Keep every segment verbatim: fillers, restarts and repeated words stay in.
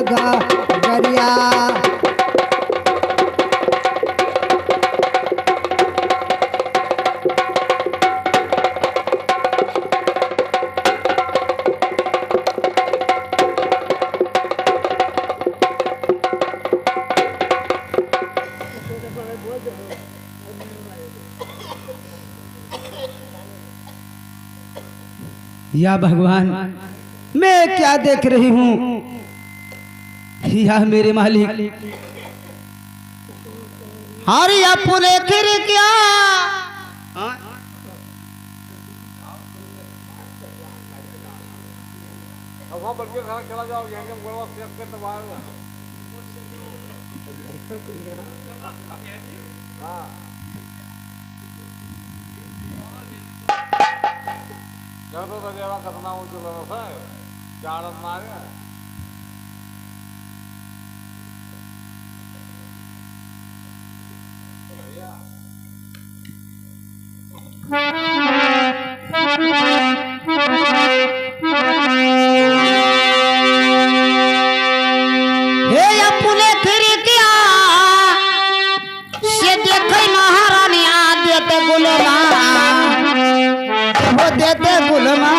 गा-, गरिया। या भगवान, मैं क्या देख रही हूँ? या मेरे मालिक, अरे अपने खिड़किया। हाँ? अब वहाँ बल्कि घर चला जाओ, यहीं हम गोलवा सेक के तब आएगा। हाँ। जब तो बजेवा खतना हो चुका है, जानत ना है। हे अपने खिड़किया से देखे महारानिया देते गुलमा, वो देते गुलमा।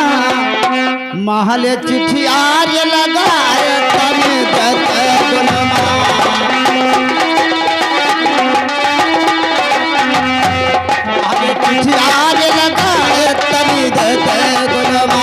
महल चिट्ठिया रे लगाए तनी देते गुलमा। अरे चिट्ठिया रे लगाए तनी देते गुलमा।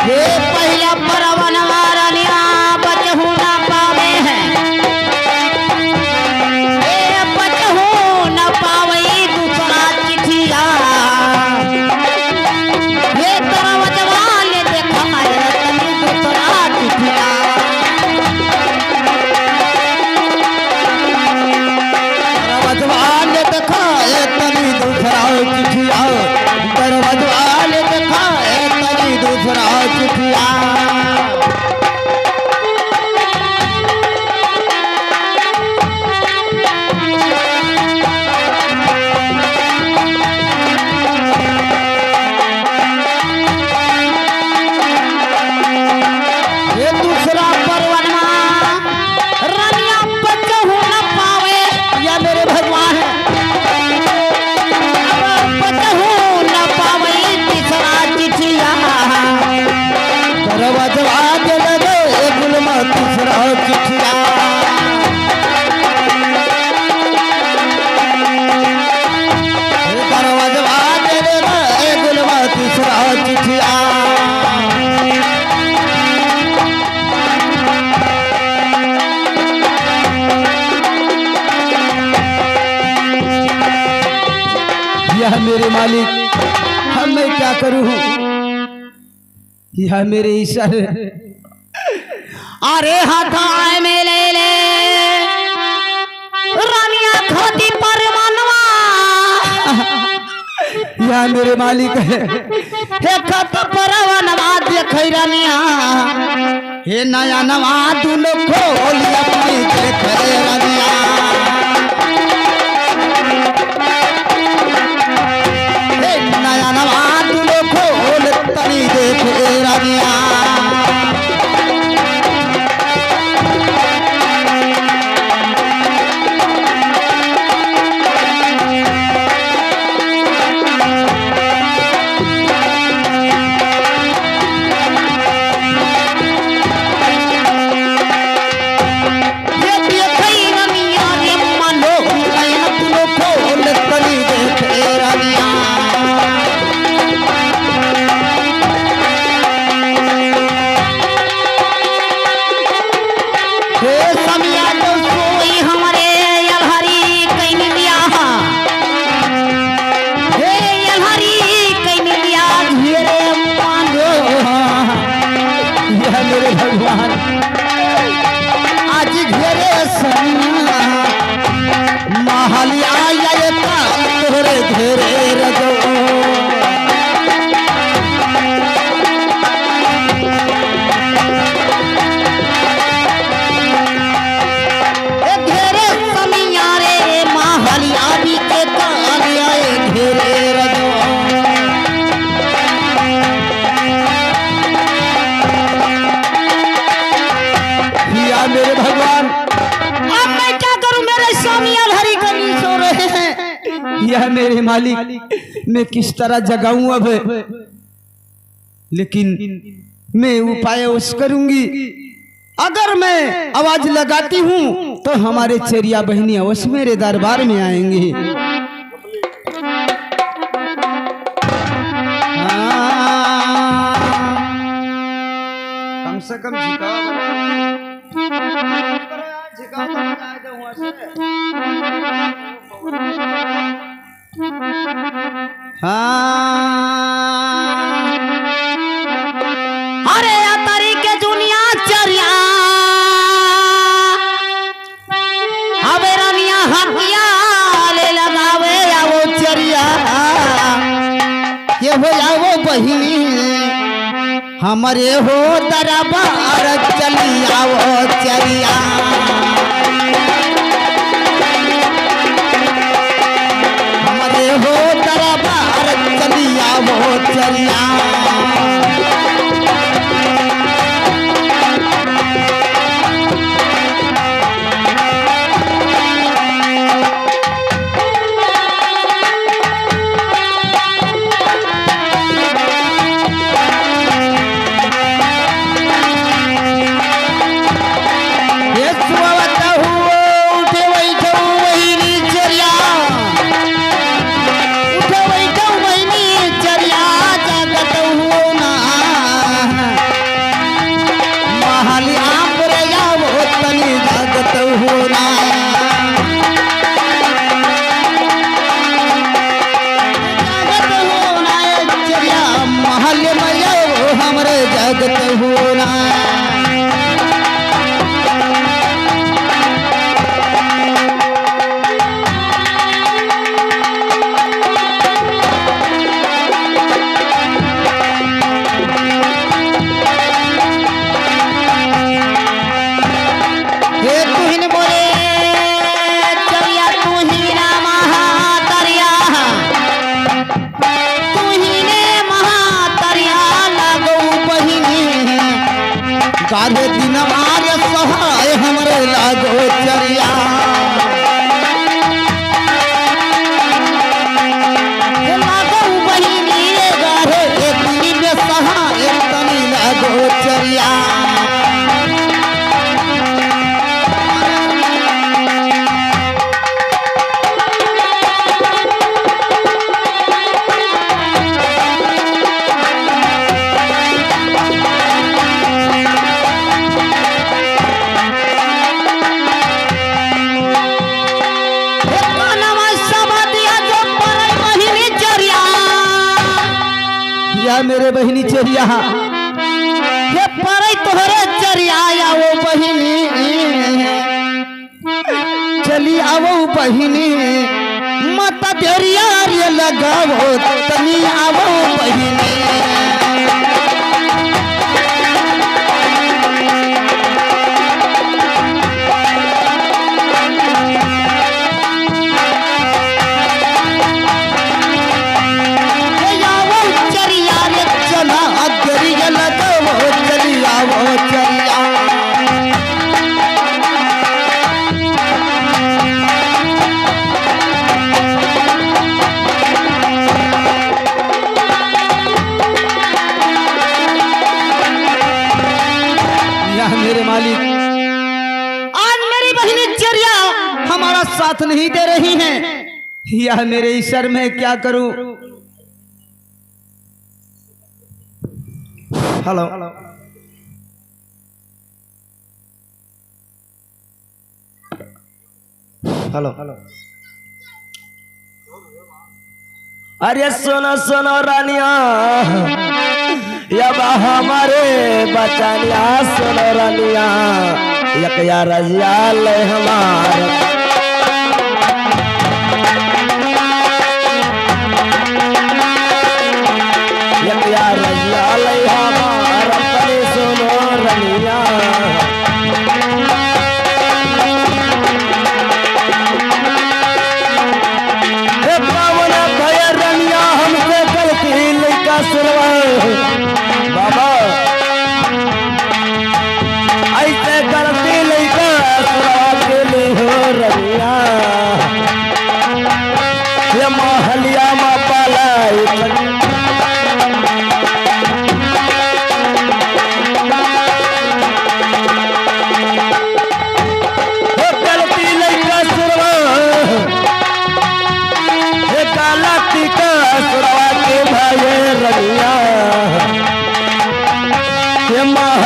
हे पहिला परवनवा रनिया बचहु ना पावे है। हे बचहु ना पावे दूसरा चिट्ठिया। हे दरवजवा ले देखा है तनी दूसरा चिट्ठिया। दरवजवा ले देखा है तनी दूसरा चिट्ठिया। दरवजवा ले देखा है तनी दूसरा चिट्ठिया। ये दूसरा परवनमा रनिया बचहु न पावे, या मेरे भगवान, बचहु न पावे तीसरा चिट्ठिया। दरवजवा के लगे गुलमा तीसरा चिट्ठिया। दरवजवा के लगे गुलमा तीसरा चिट्ठिया। या मेरे मालिक, अब मैं क्या करूं? या मेरे ईश्वर, अरे हाथाय में ले ले रनिया खोदी परवनवा। या मेरे मालिक, हे खत परवनवा देखे रनिया। हे नयनवा दुनो खोल अपनी देखे रनिया। हे नयनवा दुनो खोल तनी देखे रनिया। ये देखई रनिया मेरे मालिक, मैं किस तरह जगाऊं अब? लेकिन मैं उपाय अवश्य करूंगी। अगर मैं आवाज लगाती हूँ तो हमारे चेरिया बहिनी अवश्य मेरे दरबार में आएंगी। हाँ। कम से कम झुकाव, झुकाव तो बजाए दो वहाँ से। हाँ। अरे या तारी के दुनिया चरिया, अबे रनिया हकिया ले लगावे आवो चरिया, ये हो आवो बहिनी। हमरे हो दरबार चली आवो चरिया। हमरे हो दरबार चली आवो चरिया। ये सुआवत हो, उठे बैठो बहिनी चरिया, उठे बैठो बहिनी चरिया, जागत हो ना। महलिया पर आवो तनी जागत हो ना। जागत हो ना ए चरिया, महल में आओ हमरे जागत हो ना। हे तुहिन मोरे चरिया, तुहिन महातरिया, तुहिने महातरिया लागो बहिनी। गाढ़े दिन मार सहाय हमरे लागो चरिया। हे लागो बहिनी रे गाढ़े दिन में सहाय तनी लागो चरिया। हे कानवा सब दिया जो परई बहिनी चरिया। या मेरे बहिनी चरिया। हे परई तोहरे चरिया या वो बहिनी। चली आवो बहिनी, मत देरिया रे लगावो, तनी आवो बहिनी। ए आवो चरिया रे चला, देरिया लगावो, चली आवो चरिया। या मेरे मालिक, आज मेरी बहिनी चरिया हमारा साथ नहीं दे रही हैं। या मेरे ईश्वर, मैं क्या करूं? हेलो। हेलो। अरे सुनो सुनो रनिया, अब हमारे बचनिया सुनो रनिया, एक या रजिया ले हमार। एक या रजिया ले हमार, अपने सुनो रनिया। हे पावन भैया रनिया, हमसे गलती लइका सुनवा। बाबा, ऐसे गलती लइका सुनवा के ले हो रनिया। ये महल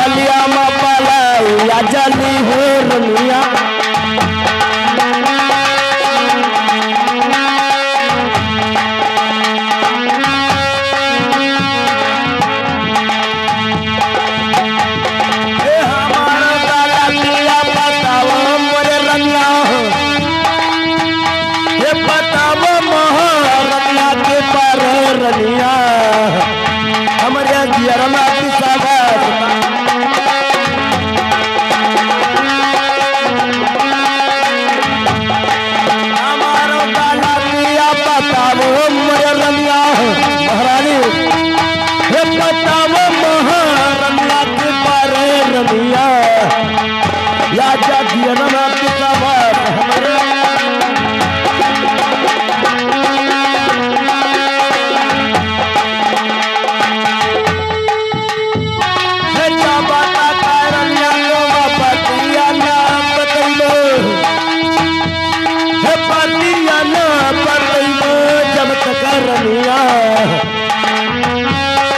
अलिया मा पालाई या जली हो रनिया। ए हमार दादा पिया बताओ मोरे रनिया। हे बताओ महारनिया के पारे रनिया। हमरे जियरमा पिसावा। हमारो काला पिया बताओ मोरे रनिया महारानी। हे बताओ महारनिया के पारे रनिया। या जा दियनमा पिसावा हमरे। हे का बात का रनिया को बतिया ना बतैलो। हे बतिया ना बतैलो जब तक रनिया।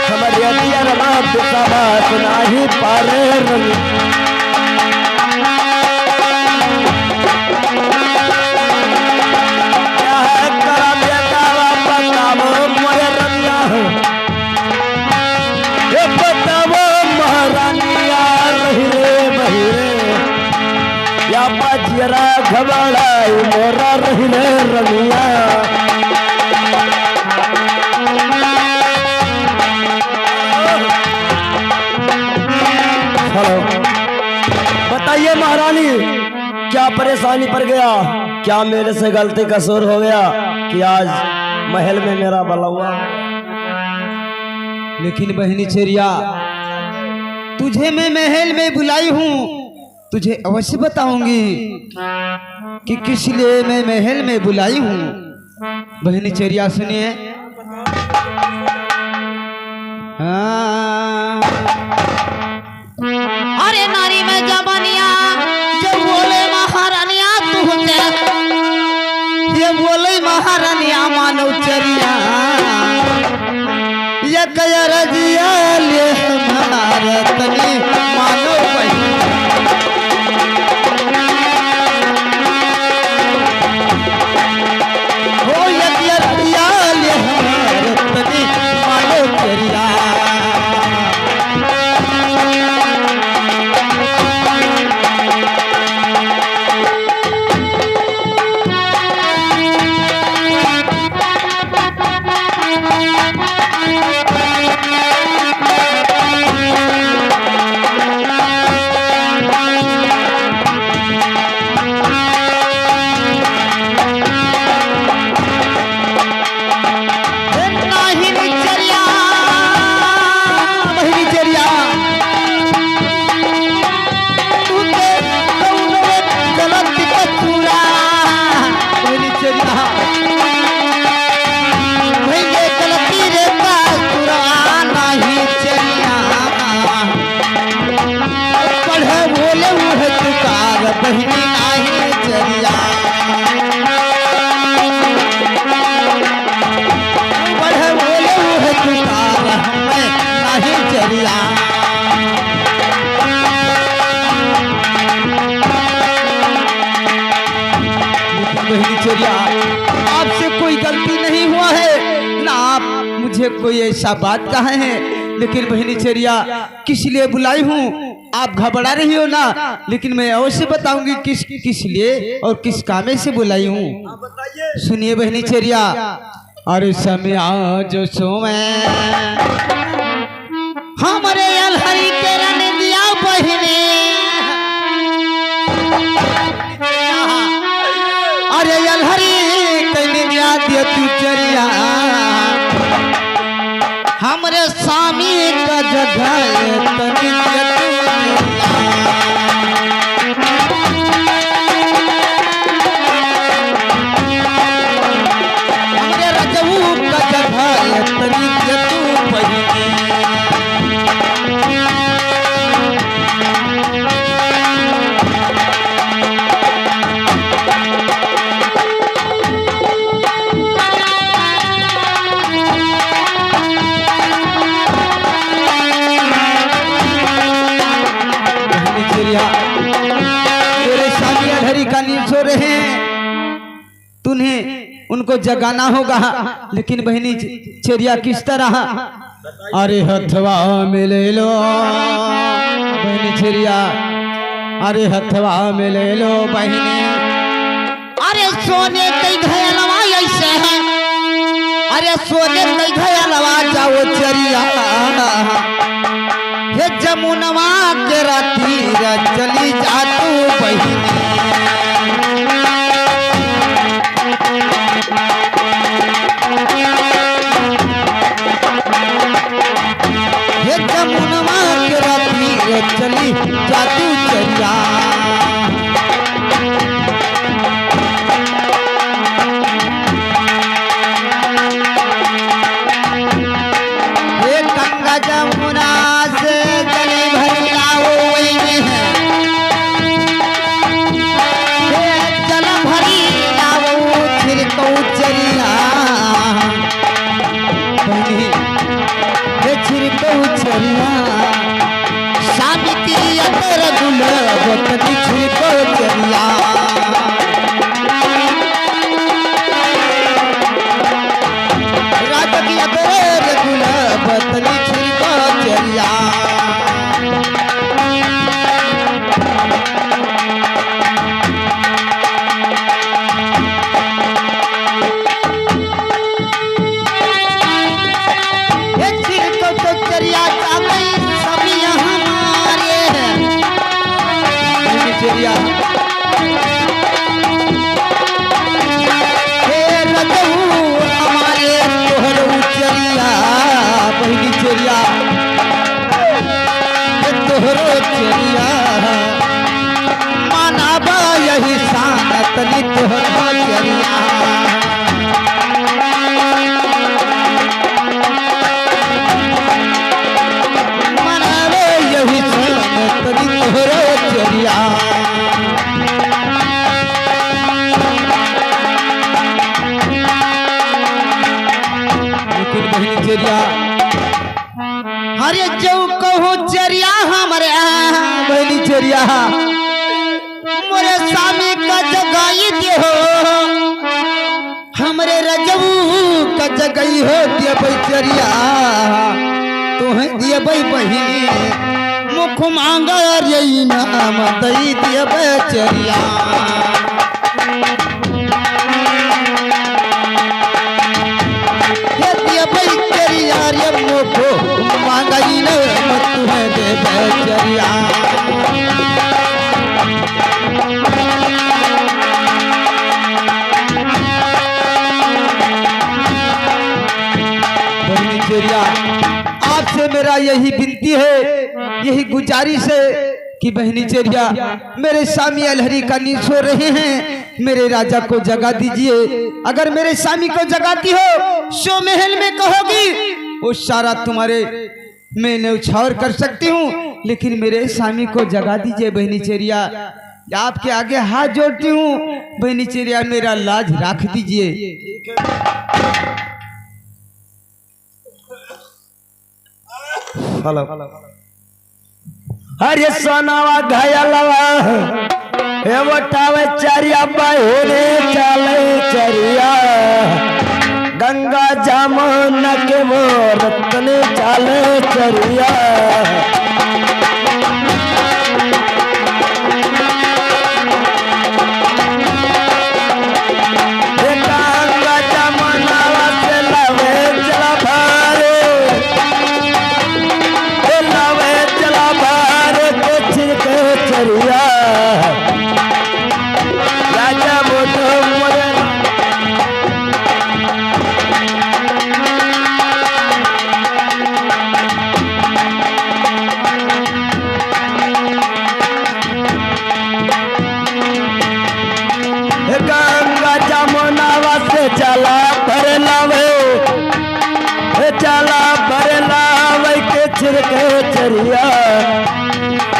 हमरे दियनमा पिसावा सुनाही पारे रनिया। क्या है करा बेटा बताओ मोरे रनिया। हे बताओ महारानिया रही रे बही रे। या बा जियरा घबराई मोरा रही रे रनिया। हेलो, बताइए महारानी, क्या परेशानी पड़ गया? क्या मेरे से गलती कसूर हो गया कि आज महल में मेरा बलौआ? लेकिन बहिनी चेरिया, तुझे मैं महल में बुलाई हूँ, तुझे अवश्य बताऊंगी कि किस लिए मैं महल में बुलाई हूँ। बहिनी चेरिया सुनिए। हाँ। अरे नारी में जवानिया, जब बोले महारानिया तू होते, ये बोले महारानिया मानव चेरिया, ये कया रजिया ले हमार तनी मानव बहिन। हो यदिया रतिया ले हमार तनी मानो चेरिया। हे नाहिनी चेरिया, बहिनी चेरिया, तू ते कौनो एक गलती का चूरा, बहिनी चेरिया, भइले गलती रे का चूरा, नाहीं चेरिया। पढ़े बोले उहे तुकार बहिनी नाहीं चेरिया। पढ़े बोले उहे तुकार हमें नाहीं चेरिया। बहिनी चेरिया, आपसे कोई गलती नहीं हुआ है, ना आप मुझे कोई ऐसा बात कहे हैं, लेकिन बहिनी चेरिया, किस लिए बुलाई हूँ, आप घबरा रही हो ना, लेकिन मैं अवश्य बताऊंगी किस, किस लिए और किस कामे से बुलाई हूँ। सुनिए बहिनी चेरिया, अरे समय आज समय हमरे अलहरी के रन दिया बहिनी। अरे अलहरी के रन दिया दिया तू चेरिया। हमरे स्वामी का जगह तनी के तू हमरे रजऊ का जगह तनी के तू बहिनी। उन्हें, उनको जगाना होगा। लेकिन बहिनी चेरिया किस तरह, अरे हथवा में ले लो बहिनी चेरिया, अरे हथवा में ले लो बहिनी। अरे सोने कई घयलवा ऐसे है, अरे सोने कई घयलवा जाओ चेरिया, हे जमुनवा के तीर चली जा तू बहिनी। हे जमुनवा के तीर चली जा तू चेरिया। हे गंगा जमुना से जल भरी लाओ वही में है। हे जल भरी लाओ छिड़को चेरिया। बहिनी, हे छिड़को चेरिया। सावित्री अतर गुलाब तनी छिड़को चेरिया। राजकी अतर गुलाब तनी छिड़को चेरिया। ए छिड़को तो चेरिया जागई समिया हमारे। बहिनी चेरिया। हे रजऊ हमारे तोहरो चेरिया, बहिनी चेरिया। हे तोहरो चेरिया। मनाबा यही शान तनी तोहरो चेरिया। मनाबा यही शान तनी तोहरो चेरिया। लेकिन बहिनी चेरिया, अरे जो कहो चेरिया हमरे बहिनी चेरिया, मोरे सामी का जगाई दे हो, हमरे रजऊ का जगाई हो देबै चेरिया, तोहे देबै बहिनी मुख मांगा रे इनाम दई देबै चेरिया। ये दिया भाई तेरी यार, ये मोको मांगाई न मत तुम्हें दे बेचरिया। बहिनी चेरिया, आपसे मेरा यही विनती है, यही गुजारिश है कि बहिनी चेरिया, मेरे सामी अलहरी का नींद सो रहे हैं, मेरे राजा को जगा दीजिए। अगर मेरे सामी को जगाती हो, सो महल में कहोगी, वो सारा तुम्हारे मैं न्यौछावर कर सकती हूँ, लेकिन मेरे सामी को जगा दीजिए बहिनी चेरिया। आपके आगे हाथ जोड़ती हूँ बहिनी चेरिया, मेरा लाज राख दीजिए। हेलो। अरे सोनावा घयलवा, हे उठावे चेरिया बहिनी चले चेरिया, गंगा जमुना के वो रतन चले चेरिया। हे गंगा जमुना से लावे जल भरे, हे लावे जल भरे के छिड़के चेरिया। राजा मोटो मोरे गंगा जमुनावा से चला भर लावे, चला भर लावे के छिड़के चेरिया,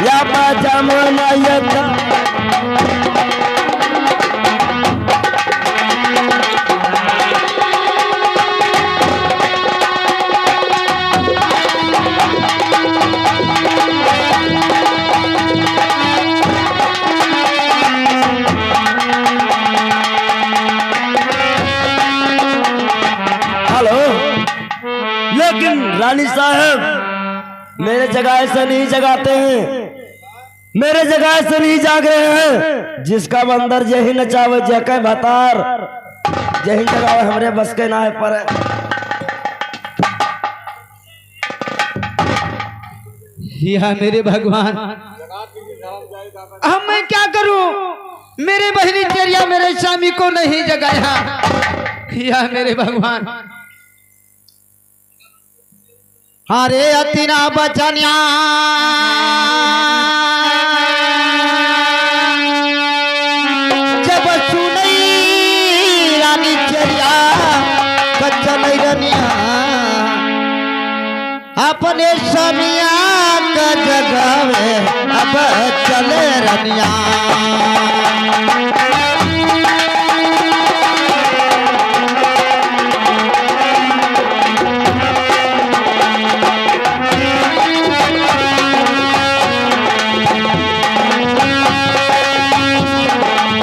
या बा जमुना ये साहब, मेरे जगाए से नहीं जगाते हैं, मेरे जगाए से नहीं जाग रहे हैं। जिसका बंदर यही नचावे, जेके भतार यही जगावे, हमरे बस के ना है पर। या मेरे भगवान, अब मैं क्या करूं? मेरे बहिनी चेरिया मेरे स्वामी को नहीं जगाया। या मेरे भगवान, अरे अतिना बचनिया जब सुनई रानी चेरिया, बचल रनिया अपने समिया का जगावे, अब चले रनिया।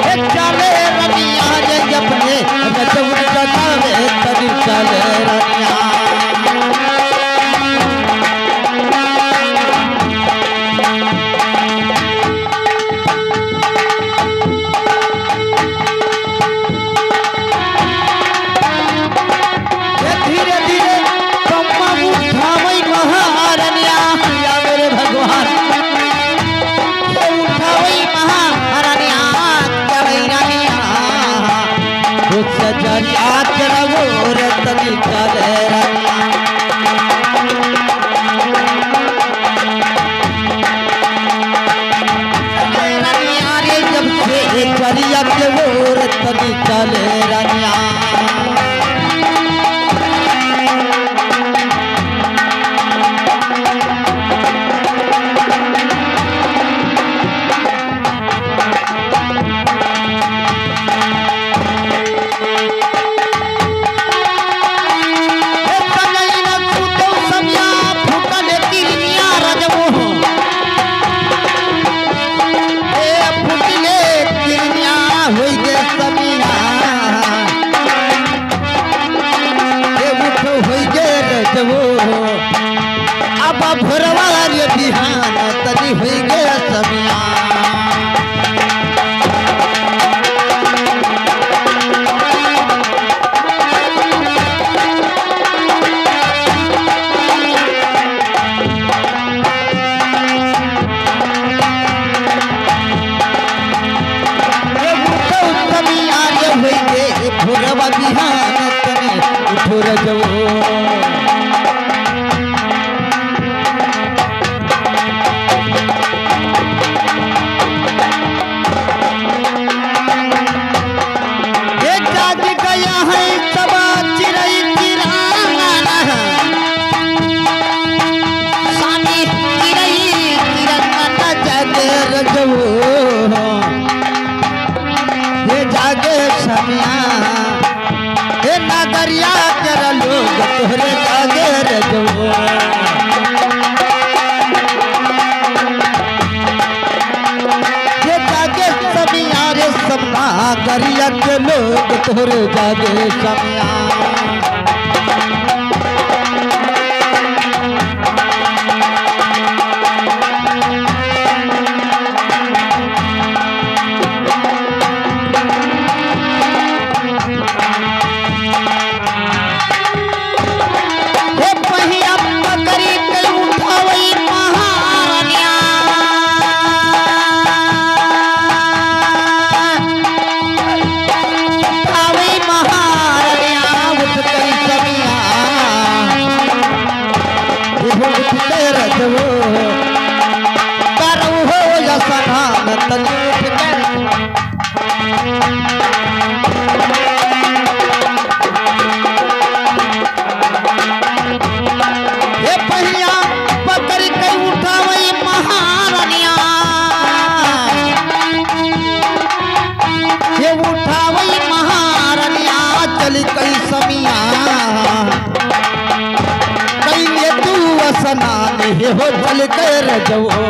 ए चले रनिया रे अपने रजऊ जगावे, तनी चले रनिया। ए धीरे धीरे पम्मा उठावई महारनिया, या मेरे भगवान। ए उठावई महारनिया, चढ़ई रनिया। ओ सजनिया चढ़वो रे तनी चले रनिया। चले रनिया रे, जब से चलिया के ओर तनी चले रनिया। ए सजइना तू तो समिया फूटल किरनिया रजबो। ए फूटले किरनिया होई गे समिया। ए उठो होई गे रजबो। अब भोरवा रे बिहान तनी होई गे समिया। ए उठो समिया रे होई गे भोरवा बिहान तनी उठो रजबो। ए जाग गया है सब चिरई चिरंगन, सानी चिरई चिरंगन जागे रजबो। ए जागे समिया, ए नगरिया के लोग तोहरे जागे रजबो। ए जागे समिया रे सब नगरिया के लोग तोहरे जागे समिया। हे पहिया पकड़ी के उठावई महारनिया। उठावई महारनिया, उठ करी समिया। उठ के रजबो, करऊ हो या सनान तनी उठ के। हे पहिया पकड़ के उठावई महारनिया, हे उठावई महारनिया, चल कई समिया, कई ले तू असनान हे हो चल के रजबो।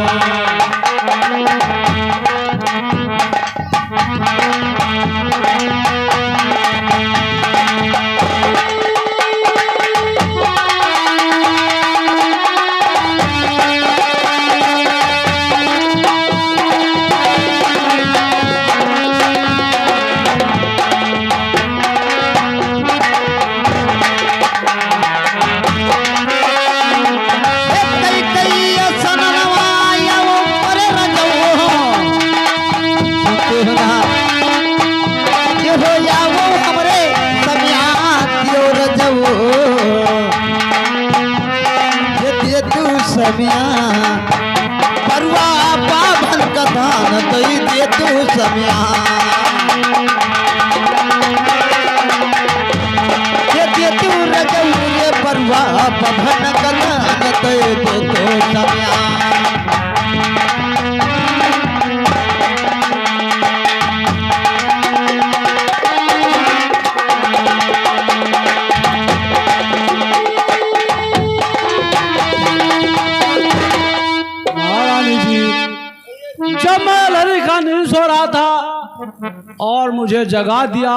स्वाम्या, बरुआ पाभन का दान दइ दे तू स्वाम्या। दे दे तू रजऊ रे बरुआ पाभन का दान दइ दे तू स्वाम्या। महारानी जी, जब मैं लड़की का नींद सो रहा था और मुझे जगा दिया,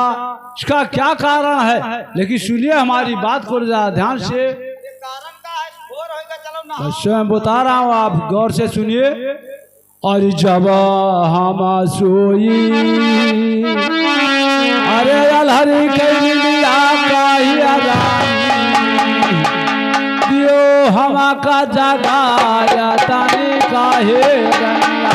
इसका क्या कारण है? लेकिन सुनिए हमारी बात को जरा ध्यान से। मैं स्वयं बता रहा हूँ, आप गौर से सुनिए। अरे जब हम सोई, अरे अलहरी के निंदिया काहे रानी, दियो हमका जगाया तनी काहे रनिया।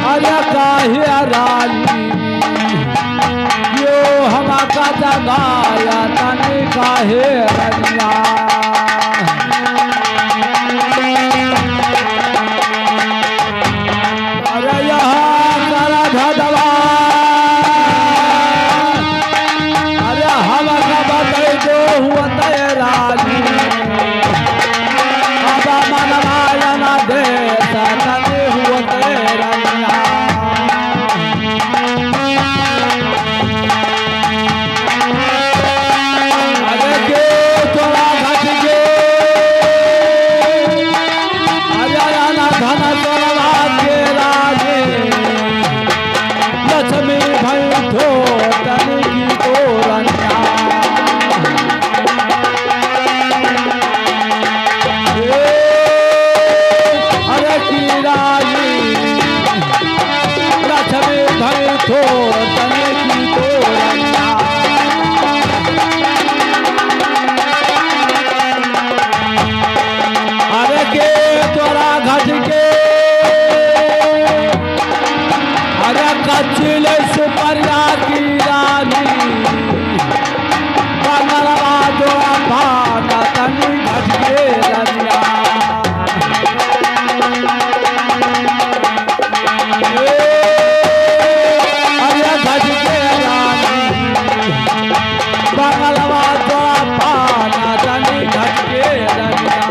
अरे काहे रानी, यो हमका जगाया तनी काहे रनिया। अरे यहाँ करा धदवा, अरे हमका बतई दो हुआ तय रानी। अब मनवा ना दे सकत हुआ तय रनिया। अरे के तोरा घट के, अरे राना धन सोनवा के रानी, लक्ष्मी भई थो तनी की तोरनिया। अरे की रानी, लक्ष्मी भई थो तनी की तोरनिया। अरे के तोरा घट के, अरे कच्चिल सुपरिया की रानी, बंगलवा जो अम्बा का तनी घट के रनिया। ए, अरे घट के रानी, बंगलवा जो अम्बा का तनी घट के रनिया।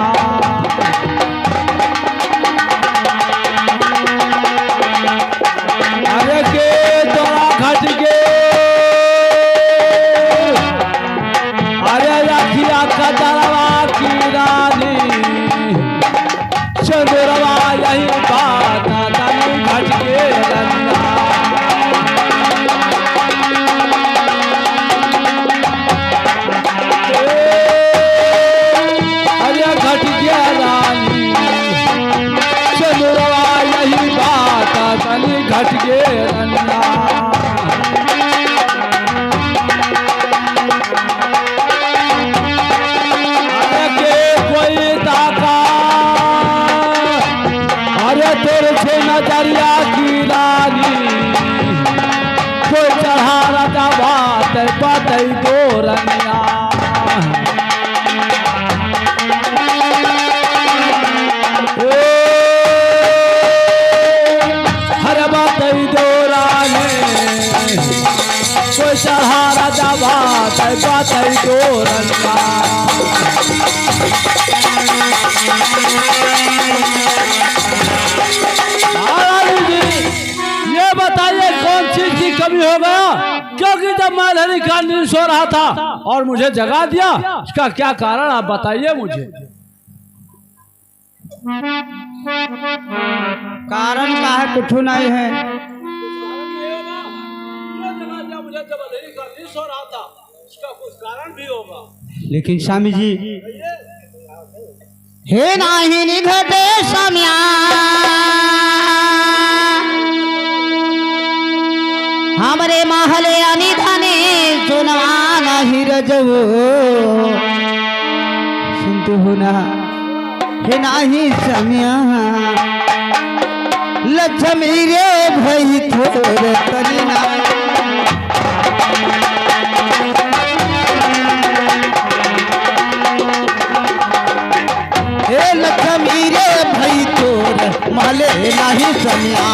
अरे के तोरा घट के, अरे अखिया कजरवा की रानी, चंदरवा यही बात तनी घट के रनिया। अरे घट के रानी, चंदरवा यही बात तनी घट के रनिया। अरे के कोई ताका, अरे तेरे से नजरिया की रानी, कोई चढ़ा राजा बात बतई दो रनिया। ए, हर बतई दो रानी, कोई चढ़ा राजा बात बतई दो रनिया। महारानी जी, ये बताइए कौन चीज की कमी हो गया? क्योंकि जब मैं लड़की का नींद सो रहा था और मुझे जगा दिया, इसका क्या कारण आप बताइए मुझे। कारण का है, कुछ नहीं है। मुझे जब अंधेरी कर दी, सो रहा था, उसका कुछ कारण भी होगा। लेकिन स्वामी जी, हे नाही निघटे स्वाम्या, हमरे महले अनिधने सुनवा नाही रजवो। सुनते हो ना? हे नाही स्वाम्या, लक्ष्मी रे भई थोर तनी ना। हे लक्ष्मी रे भाई तोर महले नाही सनिया।